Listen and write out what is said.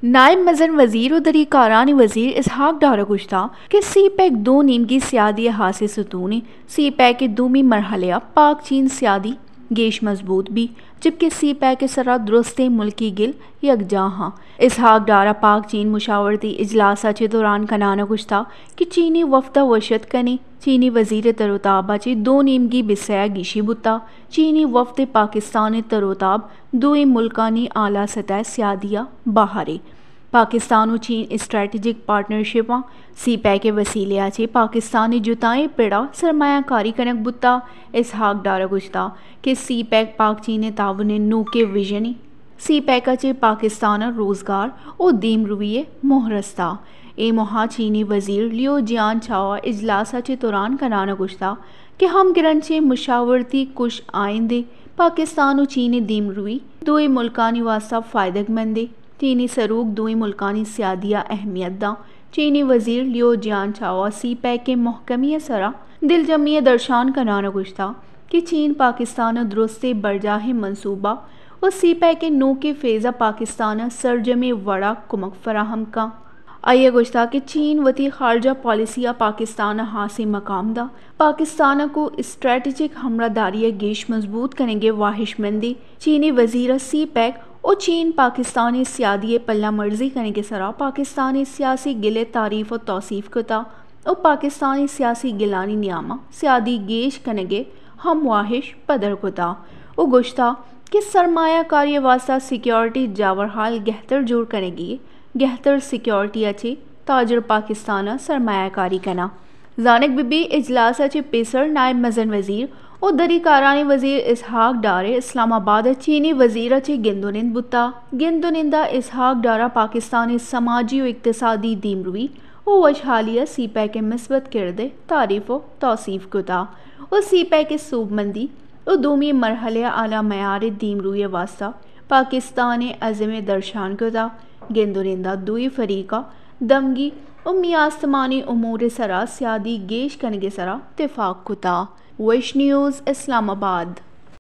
نائب مزن وزیر و دری کارانی وزیر اسحاق ڈار ء گوشتہ کہ سی پیک دو نیمگی سیادی ء ہاسیں ستونے۔ سی پیک ء دومی مرحلہ ء پاک چین سیادی گیش مضبوط بی، جبکہ سی پیک ء سرا درستیں ملکی گل یکجاہ آں۔ اسحاق ڈار ء پاک چین مشاورتی اجلاس ء چہ دوران کنان ء گوشتہ کہ چینی وفد ء وش اتک کنیں۔ چینی وزیر ء تر و تاب ء چہ دو نیمگی بسہ ء گیشی بوتہ۔ چینی وفد ء پاکستان ء تر و تاب دوئیں ملکانی اعلی سطح ء سیادی ء بہرے۔ پاکستان و چین اسٹریٹجک پارٹنرشپ آں۔ سی پیک ء وسیلہ ء چہ پاکستان ء جتائیں پڑ ء سرمایہ کاری کنگ بوتہ۔ اسحاق ڈار ء گوشتہ کہ سی پیک پاک چین ء تعاون ء نوکیں وژنے۔ سی پیک ء چہ پاکستان ء روزگار و دیمروی ء مہر استہ۔ اے ماہ ء چینی وزیر لیو جیان چاو ء اجلاس ء چہ تران کنان ء گوشتہ کہ ہمگرنچیں مشاورتی کش آئندہ پاکستان و چین ء دیمروی دوئیں ملکانی واستہ فائدگ مندے۔ چینی سروک دوئیں ملکانی سیادی ء اہمیت داں۔ چینی وزیر لیو جیان چاو ء سی پیک ء مہکمی ء سرا دلجمی ء درشان کنان ء گوشتہ کہ چین پاکستان ء درستیں برجاہیں منصوبہ و سی پیک ء نوکیں فیز ء پاکستان ء سرجمیں وڑ ء کمک فراہم کن۔ آئی ء گوشتہ کہ چین وتی خارجہ پالیسی ء پاکستان ء ہاسیں مقام داں۔ پاکستان ء گوں اسٹریٹجک ہمراہداری ء گیش مضبوط کنگ ء واہشمندیں۔ چینی وزیر ء سی پیک و چین پاکستان ء سیادی ء پلہ مرزی کنگ ء سرا پاکستان ء سیاسی گل ء تعریف و توصیف کتہ و پاکستان ء سیاسی گلانی نیام ء سیادی گیش کنگ ء ہم واہش پدر کتہ و گوشتہ کہ سرمایہ کاری ء واستہ سیکیورٹی جاورحال گہتر جوڑ کنگی، گہتر سیکیورٹی ء چہ تاجر پاکستان ء سرمایہ کاری کناں۔ زانگ بہ بی اجلاس ء چہ پیسر نائب مزن وزیر و دری کارانی وزیر اسحاق ڈار ء اسلام آباد ء چینی وزیر ء چہ گند و نند بوتہ۔ گند و نند ء اسحاق ڈار ء پاکستان ء سماجی و اقتصادی دیمروی و وشحالی ء سی پیک ء مثبت کرد ء تعریف و توصیف کتہ و سی پیک ء سوبمندی و دومی مرحلہ ء اعلی معیار ء دیمروی ء واستہ پاکستان ء عزم ء درشان کتہ۔ گند و نند ء دوئی فریق ء دمگی و میان استمانی امور ء سرا سیادی گیش کنگ ء سرا تفاق کتہ۔ وش نیوز، اسلام آباد۔